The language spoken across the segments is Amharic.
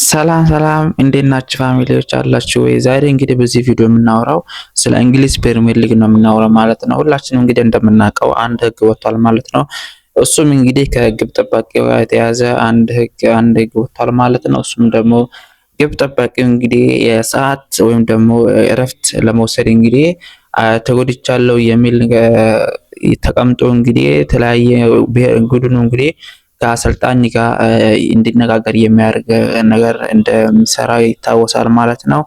ሰላም ሰላም እንዴት ናችሁ family ዎች አላችሁ ወይ? ዛሬ እንግዲህ በዚህ ቪዲዮ የምናወራው ስለ እንግሊዝ ፕሪሚየር ሊግ ነው የምናወራው ማለት ነው። ሁላችንም እንግዲህ እንደምናውቀው አንድ ህግ ወጥቷል ማለት ነው። እሱም እንግዲህ ከግብ ጠባቂ ጋር የተያዘ አንድ ህግ ወጥቷል ማለት ነው። እሱም ደግሞ ግብ ጠባቂው እንግዲህ የሰዓት ወይም ደግሞ እረፍት ለመውሰድ እንግዲህ ተጎድቻለሁ የሚል ተቀምጦ እንግዲህ የተለያየ ቡድኑ እንግዲህ ከአሰልጣኝ ጋር እንዲነጋገር የሚያደርግ ነገር እንደሚሰራ ይታወሳል ማለት ነው።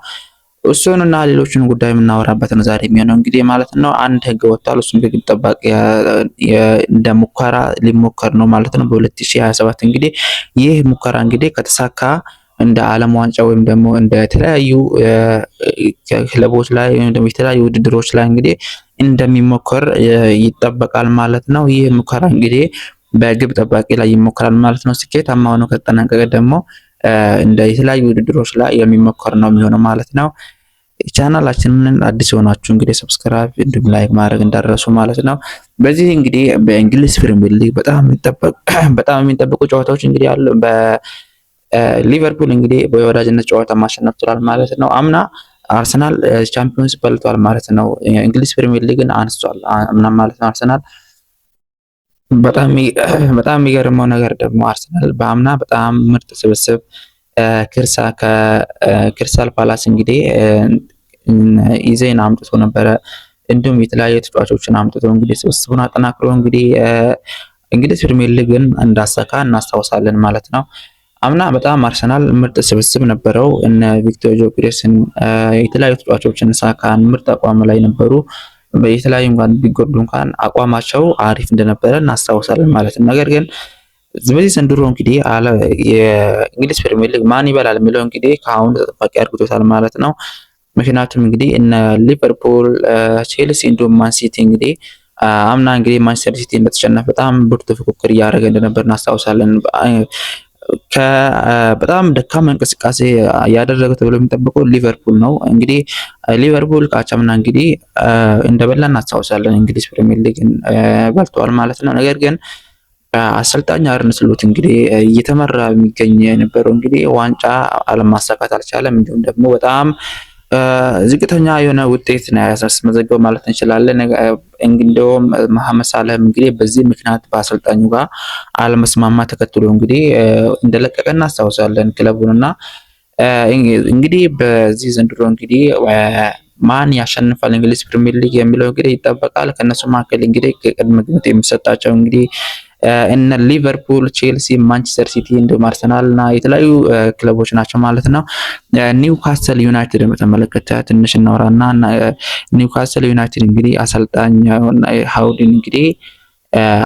እሱን እና ሌሎችን ጉዳይ የምናወራበት ነው ዛሬ የሚሆነው እንግዲህ ማለት ነው። አንድ ህግ ወጥቷል። እሱም ከግብ ጠባቂ እንደ ሙከራ ሊሞከር ነው ማለት ነው። በ2027 እንግዲህ ይህ ሙከራ እንግዲህ ከተሳካ እንደ ዓለም ዋንጫ ወይም ደግሞ እንደ ተለያዩ ክለቦች ላይ ወይም ደግሞ የተለያዩ ውድድሮች ላይ እንግዲህ እንደሚሞከር ይጠበቃል ማለት ነው። ይህ ሙከራ እንግዲህ በግብ ጠባቂ ላይ ይሞከራል ማለት ነው። ስኬታማ ሆኖ ከተጠናቀቀ ደግሞ እንደ የተለያዩ ውድድሮች ላይ የሚሞከር ነው የሚሆነው ማለት ነው። ቻናላችንን አዲስ የሆናችሁ እንግዲህ subscribe እንዲሁም like ማድረግ እንዳትረሱ ማለት ነው። በዚህ እንግዲህ በእንግሊዝ ፕሪሚየር ሊግ በጣም የሚጠበቁ ጨዋታዎች እንግዲህ አሉ። በሊቨርፑል እንግዲህ በወዳጅነት ጨዋታ ማሸነፍ ችሏል ማለት ነው። አምና አርሰናል ቻምፒዮንስ በልቷል ማለት ነው። እንግሊዝ ፕሪሚየር ሊግን አንስቷል አምና ማለት ነው አርሰናል። በጣም በጣም የሚገርመው ነገር ደግሞ አርሰናል በአምና በጣም ምርጥ ስብስብ ከክሪስታል ፓላስ እንግዲህ ኢዜን አምጥቶ ነበረ። እንዲሁም የተለያዩ ተጫዋቾችን አምጥቶ እንግዲህ ስብስቡን አጠናክሮ እንግዲህ እንግሊዝ ፕሪሚየር ሊግን እንዳሳካ እናስታውሳለን ማለት ነው። አምና በጣም አርሰናል ምርጥ ስብስብ ነበረው። እነ ቪክቶር ጆክሬስን፣ የተለያዩ ተጫዋቾችን፣ ሳካን ምርጥ አቋም ላይ ነበሩ። የተለያዩ እንኳን ቢጎዱ እንኳን አቋማቸው አሪፍ እንደነበረ እናስታውሳለን ማለት ነው። ነገር ግን በዚህ ዘንድሮ እንግዲህ የእንግሊዝ ፕሪሚየር ሊግ ማን ይበላል የሚለው እንግዲህ ከአሁኑ ተጠባቂ አድርጎታል ማለት ነው። ምክንያቱም እንግዲህ እነ ሊቨርፑል፣ ቼልሲ እንዲሁም ማን ሲቲ እንግዲህ አምና እንግዲህ ማንቸስተር ሲቲ እንደተሸነፈ በጣም ብርቱ ፉክክር እያደረገ እንደነበር እናስታውሳለን። በጣም ደካማ እንቅስቃሴ ያደረገ ተብሎ የሚጠበቀው ሊቨርፑል ነው። እንግዲህ ሊቨርፑል ካቻምና እንግዲህ እንደበላ እናስታውሳለን። እንግሊዝ ፕሪሚየር ሊግን በልተዋል ማለት ነው። ነገር ግን አሰልጣኝ አርነ ስሎት እንግዲህ እየተመራ የሚገኝ የነበረው እንግዲህ ዋንጫ አለማሳካት አልቻለም። እንዲሁም ደግሞ በጣም ዝቅተኛ የሆነ ውጤት ነው ያስመዘገበው ማለት እንችላለን። እንደውም መሐመድ ሳላህም እንግዲህ በዚህ ምክንያት በአሰልጣኙ ጋር አለመስማማት ተከትሎ እንግዲህ እንደለቀቀ እናስታውሳለን ክለቡንና እንግዲህ በዚህ ዘንድሮ እንግዲህ ማን ያሸንፋል እንግሊዝ ፕሪሚየር ሊግ የሚለው እንግዲህ ይጠበቃል። ከነሱ መካከል እንግዲህ ቅድመ ግምት የሚሰጣቸው እንግዲህ እነ ሊቨርፑል፣ ቼልሲ፣ ማንቸስተር ሲቲ እንዲሁም አርሰናል እና የተለያዩ ክለቦች ናቸው ማለት ነው። ኒውካስል ዩናይትድ በተመለከተ ትንሽ እናወራና ኒውካስል ዩናይትድ እንግዲህ አሰልጣኝ ሃውድን እንግዲህ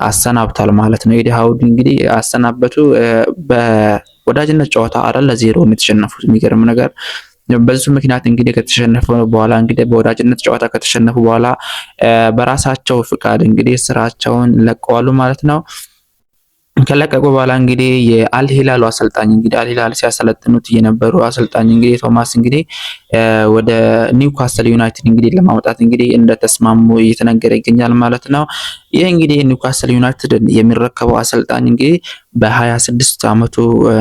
አሰናብቷል ማለት ነው። ኤዲ ሃውድን እንግዲህ አሰናበቱ በወዳጅነት ጨዋታ 4-0 ነው የተሸነፉት። የሚገርም ነገር በዙ ምክንያት እንግዲህ ከተሸነፉ በኋላ እንግዲህ በወዳጅነት ጨዋታ ከተሸነፉ በኋላ በራሳቸው ፍቃድ እንግዲህ ስራቸውን ለቀዋሉ ማለት ነው። ከለቀቁ በኋላ እንግዲህ የአልሂላሉ አሰልጣኝ እንግዲህ አልሂላል ሲያሰለጥኑት የነበሩ አሰልጣኝ እንግዲህ ቶማስ እንግዲህ ወደ ኒውካስል ዩናይትድ እንግዲህ ለማምጣት እንግዲህ እንደተስማሙ እየተነገረ ይገኛል ማለት ነው። ይህ እንግዲህ ኒውካስል ዩናይትድ የሚረከበው አሰልጣኝ እንግዲህ በ26 ዓመቱ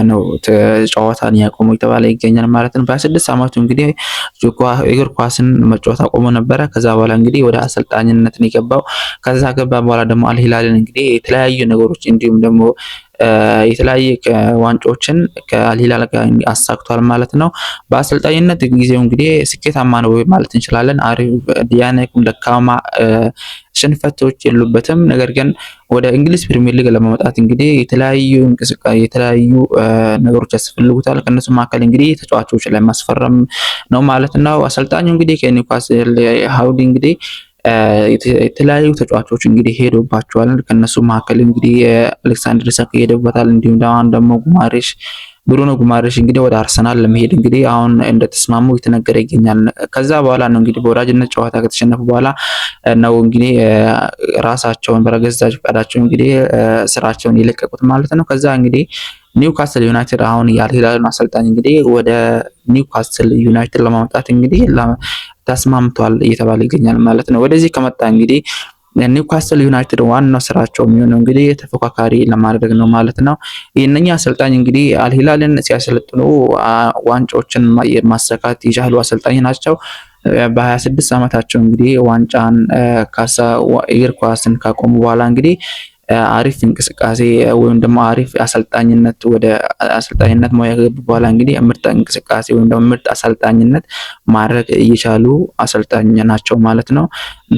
ነው ጨዋታን ያቆመው የተባለ ይገኛል ማለት ነው። በ26 ዓመቱ እንግዲህ እግር ኳስን መጫወት አቆሞ ነበረ። ከዛ በኋላ እንግዲህ ወደ አሰልጣኝነት ነው የገባው። ከዛ ገባ በኋላ ደግሞ አልሂላልን እንግዲህ የተለያዩ ነገሮች እንዲሁም ደግሞ የተለያየ ዋንጫዎችን ከአልሂላል ጋር አሳክቷል ማለት ነው። በአሰልጣኝነት ጊዜው እንግዲህ ስኬታማ ነው ማለት እንችላለን። አሪፍ ዲያኔኩም ደካማ ሽንፈቶች የሉበትም። ነገር ግን ወደ እንግሊዝ ፕሪሚየር ሊግ ለመምጣት እንግዲህ የተለያዩ እንቅስቃሴ የተለያዩ ነገሮች ያስፈልጉታል። ከነሱ መካከል እንግዲህ ተጫዋቾች ላይ ማስፈረም ነው ማለት ነው። አሰልጣኙ እንግዲህ ከኒውካስል ሃውዲ እንግዲህ የተለያዩ ተጫዋቾች እንግዲህ ሄዶባቸዋል። ከነሱ መካከል እንግዲህ አሌክሳንደር ኢሳክ ሄዶበታል። እንዲሁም ደግሞ ጉማሬሽ ብሩኖ ጉማሬሽ እንግዲህ ወደ አርሰናል ለመሄድ እንግዲህ አሁን እንደተስማሙ እየተነገረ ይገኛል። ከዛ በኋላ ነው እንግዲህ በወዳጅነት ጨዋታ ከተሸነፉ በኋላ ነው እንግዲህ ራሳቸውን በገዛ ፈቃዳቸው እንግዲህ ስራቸውን የለቀቁት ማለት ነው። ከዛ እንግዲህ ኒውካስል ዩናይትድ አሁን የአልሂላሉን አሰልጣኝ እንግዲህ ወደ ኒውካስል ዩናይትድ ለማምጣት እንግዲህ ተስማምቷል እየተባለ ይገኛል ማለት ነው። ወደዚህ ከመጣ እንግዲህ ኒውካስል ዩናይትድ ዋናው ስራቸው የሚሆነው እንግዲህ ተፎካካሪ ለማድረግ ነው ማለት ነው። እነኛ አሰልጣኝ እንግዲህ አልሂላልን ሲያሰለጥኑ ዋንጫዎችን ማሳካት የቻሉ አሰልጣኝ ናቸው። በ26 ዓመታቸው እንግዲህ ዋንጫን ካሳ እግር ኳስን ካቆሙ በኋላ እንግዲህ አሪፍ እንቅስቃሴ ወይም ደግሞ አሪፍ አሰልጣኝነት ወደ አሰልጣኝነት ሙያ ከገቡ በኋላ እንግዲህ ምርጥ እንቅስቃሴ ወይም ደግሞ ምርጥ አሰልጣኝነት ማድረግ እየቻሉ አሰልጣኝ ናቸው ማለት ነው።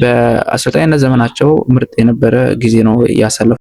በአሰልጣኝነት ዘመናቸው ምርጥ የነበረ ጊዜ ነው ያሳለፉ።